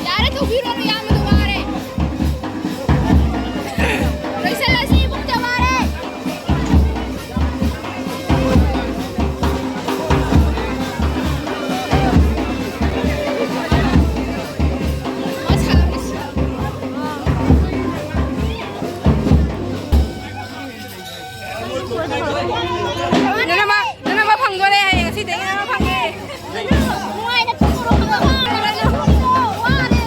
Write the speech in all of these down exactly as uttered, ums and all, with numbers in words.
ꯌꯥꯔꯦ, ꯇꯧꯕꯤꯔꯨꯔꯅꯨ, ꯌꯥꯝꯅ ꯅꯨꯡꯉꯥꯏꯔꯦ꯫ ꯂꯣꯏꯁꯜꯂꯁꯤ, ꯄꯨꯡ ꯇꯔꯥ ꯐꯥꯔꯦ꯫ ꯅꯅꯝꯃ, ꯅꯅꯝꯃ ꯐꯪꯗꯣꯔꯦ, ꯍꯌꯦꯡ ꯉꯁꯤꯗꯒꯤ ꯅꯅꯝꯃ ꯐꯪꯉꯦ꯫ ꯅꯨꯡꯉꯥꯏꯅ ꯇꯨꯝꯃꯨꯔꯣ, ꯈꯪꯉꯕ? ꯋꯥꯔꯦ꯫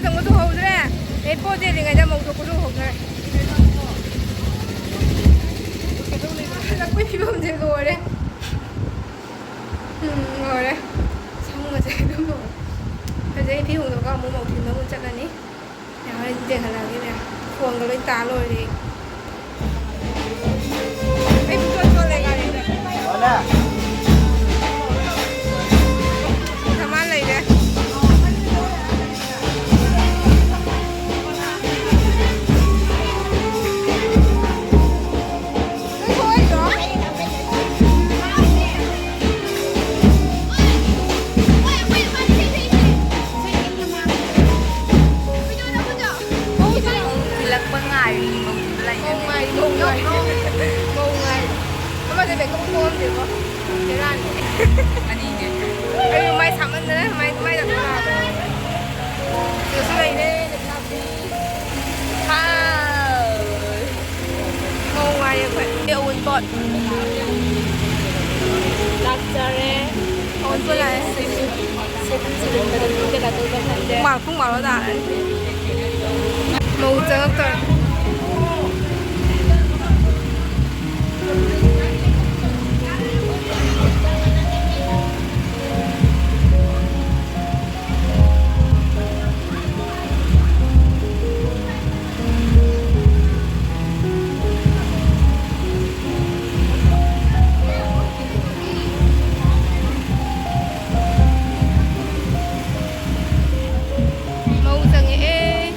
ꯆꯪꯕꯁꯨ ꯍꯧꯗ꯭ꯔꯦ, ꯑꯦ ꯄꯣꯠ ꯆꯦꯜꯂꯤꯉꯩꯗ ꯃꯧ ꯊꯣꯛꯄꯁꯨ ꯍꯧꯗ꯭ꯔꯦ꯫ ꯍꯜꯂꯛꯄꯩ ꯐꯤꯕꯝꯁꯦ ꯂꯣꯏꯔꯦ꯫ ꯎꯝ, ꯂꯣꯏꯔꯦ꯫ ꯁꯝꯒꯁꯦ ꯑꯗꯨꯝ ꯂꯣꯏꯔꯦ꯫ ꯍꯧꯖꯤꯛ ꯑꯩ ꯐꯤ ꯍꯣꯡꯗꯣꯛꯑꯒ ꯑꯃꯨꯛ ꯃꯧ ꯊꯤꯟꯕ ꯑꯃꯨꯛ ꯆꯠꯂꯅꯤ꯫ ꯃꯌꯥꯝ ꯍꯣꯔꯦꯟ ꯌꯦꯡꯍꯜꯂꯛꯑꯒꯦ ꯃꯌꯥꯝ꯫ ꯐꯣꯟꯒ ꯂꯣꯏ ꯇꯥ ꯂꯣꯏꯔꯦ꯫ ꯑꯩ ꯄꯨꯡꯆꯣꯠ ꯆꯣꯠꯂꯦ ꯒꯥꯔꯤꯗ꯫ ꯀꯃꯥꯏ ꯂꯩꯔꯦ? ꯊꯤꯜꯂꯛꯄ ꯉꯥꯏꯔꯤ, ꯃꯧ ꯊꯤꯟꯕ ꯂꯥꯛꯏꯅꯦ꯫ ꯃꯧ ꯉꯥꯏꯔꯤ, ꯃꯧ ꯉꯥꯏꯔꯤ꯫ ꯃꯧ ꯉꯥꯏꯔꯤ꯫ ꯑꯃꯁꯦ ꯃꯦꯀꯞ ꯊꯣꯛꯑꯝꯗꯦꯀꯣ꯫ ꯕꯦꯔꯥꯅꯤ꯫ ꯑꯅꯤꯅꯦ꯫ ꯑꯩ ꯃꯥꯏ ꯁꯥꯃꯟꯗꯅ ꯃꯥꯏ, ꯃꯥꯏ ꯇꯥꯊꯣꯛ ꯌꯥꯗ꯭ꯔꯦ꯫ ꯁꯤꯗꯁꯨ ꯂꯩꯔꯦ, ꯂꯩꯁꯥꯕꯤ꯫ ꯍꯥꯎ꯫ ꯃꯧ ꯉꯥꯏꯔꯦ ꯑꯩꯈꯣꯏ꯫ ꯑꯦ, ꯑꯋꯨꯟꯄꯣꯠ꯫ ꯂꯥꯛꯆꯔꯦ꯫ ꯑꯋꯨꯟꯄꯣꯠ ꯂꯥꯛꯑꯦ꯫ ꯁꯦꯝꯖꯤꯟ-, ꯁꯦꯝꯖꯤꯟꯕꯗ ꯃꯤꯁꯦ ꯀꯩꯅꯣ ꯇꯧꯕ ꯍꯟꯗꯦ꯫ ꯄꯨꯡ ꯕꯥꯔꯣ, ꯄꯨꯡ ꯕꯥꯔꯣ ꯇꯥꯔꯅꯤ꯫ ꯃꯧ ꯆꯪꯉꯛꯇꯣꯔꯦ꯫ ꯃꯧ ꯆꯪꯉꯛꯑꯦ꯫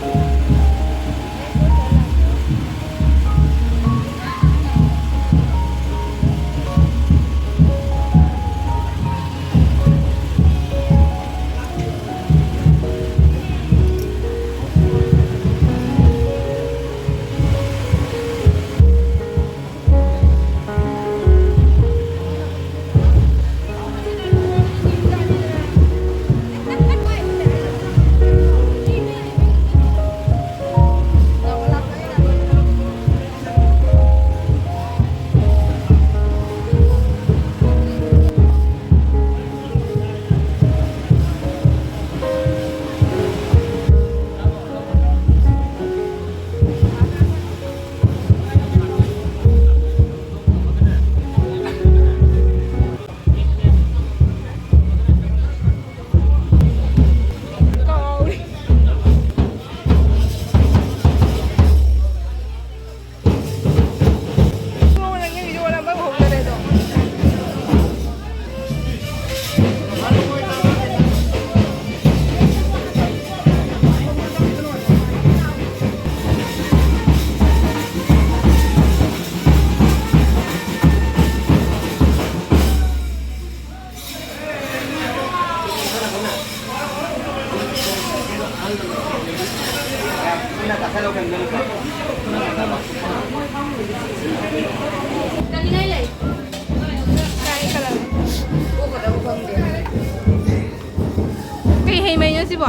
ꯀꯩ ꯍꯩ ꯃꯍꯤꯅꯣ ꯁꯤꯕꯣ?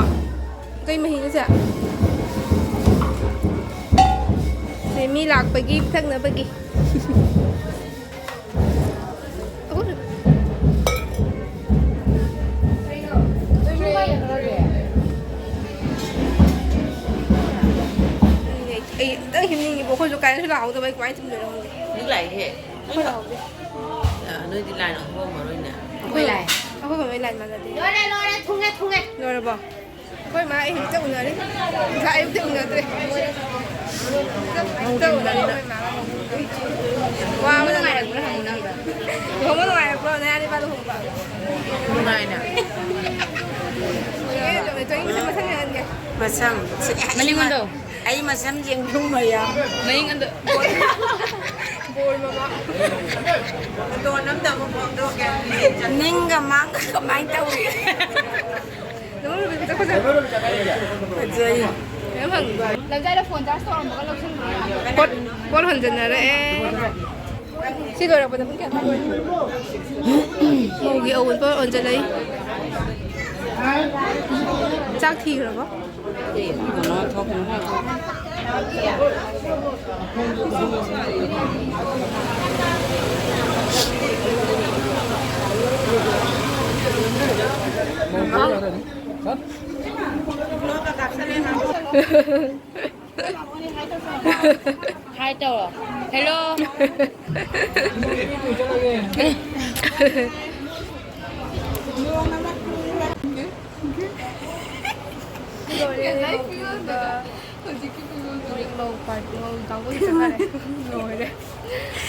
ꯀꯩ ꯃꯍꯤꯅꯣ ꯁꯦ? ꯁꯤ ꯃꯤ ꯂꯥꯛꯄꯒꯤ ꯊꯛꯅꯕꯒꯤ꯫ ꯑꯩ ꯑꯝꯇꯪ ꯍꯤꯞꯅꯤꯡꯉꯤꯕꯣ꯫ ꯑꯩꯈꯣꯏꯁꯨ ꯀꯥꯏꯅꯁꯨ ꯂꯥꯛꯍꯧꯗꯕ꯫ ꯑꯩ ꯀꯃꯥꯏꯅ ꯇꯨꯝꯗꯣꯏꯅꯣ ꯈꯪꯗꯦ꯫ ꯍꯧꯖꯤꯛ ꯂꯥꯛꯏꯍꯦ꯫ ꯑꯩꯈꯣꯏ ꯂꯥꯛꯍꯧꯗꯦ꯫ ꯑ, ꯅꯣꯏꯗꯤ line ꯑꯣꯟꯊꯣꯛꯑꯝꯃꯔꯣꯏꯅꯦ꯫ ꯑꯩꯈꯣꯏ ꯂꯥꯛꯑꯦ꯫ ꯑꯩꯈꯣꯏ ꯀꯃꯥꯏ line ꯃꯥꯟꯅꯗꯦ? ꯂꯣꯏꯔꯦ, ꯂꯣꯏꯔꯦ, ꯊꯨꯡꯉꯦ, ꯊꯨꯡꯉꯦ꯫ ꯂꯣꯏꯔꯕꯣ? ꯑꯩꯈꯣꯏ ꯃꯥ ꯑꯩ ꯍꯧꯖꯤꯛꯇ ꯎꯅꯔꯤ꯫ ꯉꯁꯥꯏ ꯑꯌꯨꯛꯇ ꯎꯅꯗ꯭ꯔꯦ꯫ ꯍꯧꯖꯤꯛꯇ ꯎꯅꯔꯤ ꯑꯩꯈꯣꯏ ꯃꯥꯒ꯫ ꯋꯥꯕꯅ ꯂꯣꯏꯔꯦ꯫ ꯂꯨꯍꯣꯡꯕ ꯅꯨꯡꯉꯥꯏꯔꯛꯄ꯭ꯔꯣ? ꯅꯌꯥ ꯅꯨꯄꯥ ꯂꯨꯍꯣꯡꯕ? ꯅꯨꯡꯉꯥꯏꯅ꯫ ꯆꯍꯤ ꯃꯊꯪ ꯃꯊꯪ ꯌꯦꯡꯍꯟꯒꯦ꯫ ꯃꯁꯝ꯫ ꯃꯅꯤꯡ ꯑꯣꯟꯗꯧ꯫ ꯑꯩ ꯃꯁꯝ ꯌꯦꯡꯕꯤꯌꯨ ꯃꯌꯥꯝ꯫ ꯃꯅꯤꯡ ꯑꯣꯟꯗꯧ꯫ ꯕꯣꯔ ꯃꯃꯥ꯫ ꯅꯇꯣꯟ ꯑꯝꯇ ꯑꯃꯨꯛ ꯄꯣꯝꯊꯣꯛꯀꯦ꯫ ꯅꯤꯡꯒ ꯃꯥꯡꯒ ꯀꯃꯥꯏꯅ ꯇꯧꯔꯤ? ꯐꯖꯩ꯫ ꯂꯝꯖꯥꯏꯗ phone charge ꯇꯧꯔꯝꯕꯒ ꯂꯧꯁꯟꯈ꯭ꯔꯦ꯫ ꯄꯣꯠ, ꯄꯣꯠ ꯍꯣꯟꯖꯟꯅꯔꯛꯑꯦ꯫ ꯁꯤ ꯂꯣꯏꯔꯛꯄꯗ ꯄꯨꯡ ꯀꯌꯥ ꯇꯥꯗꯣꯏꯅꯣ? ꯃꯧꯒꯤ ꯑꯋꯨꯟꯄꯣꯠ ꯑꯣꯟꯖꯜꯂꯛꯏ꯫ ꯆꯥꯛ ꯊꯤꯈ꯭ꯔꯕꯣ? Hi ꯇꯧꯔꯣ꯫ Hello꯫ ꯂꯣꯏꯔꯦ, ꯃꯧ ꯄꯥꯔꯇꯤ, ꯃꯧ ꯀꯥꯡꯕꯨ ꯆꯠꯈꯔꯦ꯫ ꯂꯣꯏꯔꯦ꯫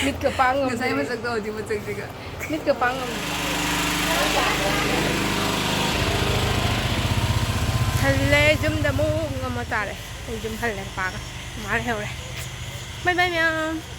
ꯃꯤꯠꯀ ꯄꯥꯡ ꯉꯝꯗ꯭ꯔꯦ꯫ ꯉꯁꯥꯏ ꯃꯁꯛꯇꯣ ꯍꯧꯖꯤꯛ ꯃꯁꯛꯁꯤꯒ꯫ ꯃꯤꯠꯀ ꯄꯥꯡ ꯉꯝꯗ꯭ꯔꯦ꯫ ꯍꯜꯂꯦ, ꯌꯨꯝꯗ ꯑꯃꯨꯛ ꯉꯝꯃ ꯇꯥꯔꯦ꯫ ꯑꯩ ꯌꯨꯝ ꯍꯜꯂꯦ, ꯄꯥꯒ ꯃꯥ ꯂꯩꯍꯧꯔꯦ꯫ Bye bye ꯃꯌꯥꯝ꯫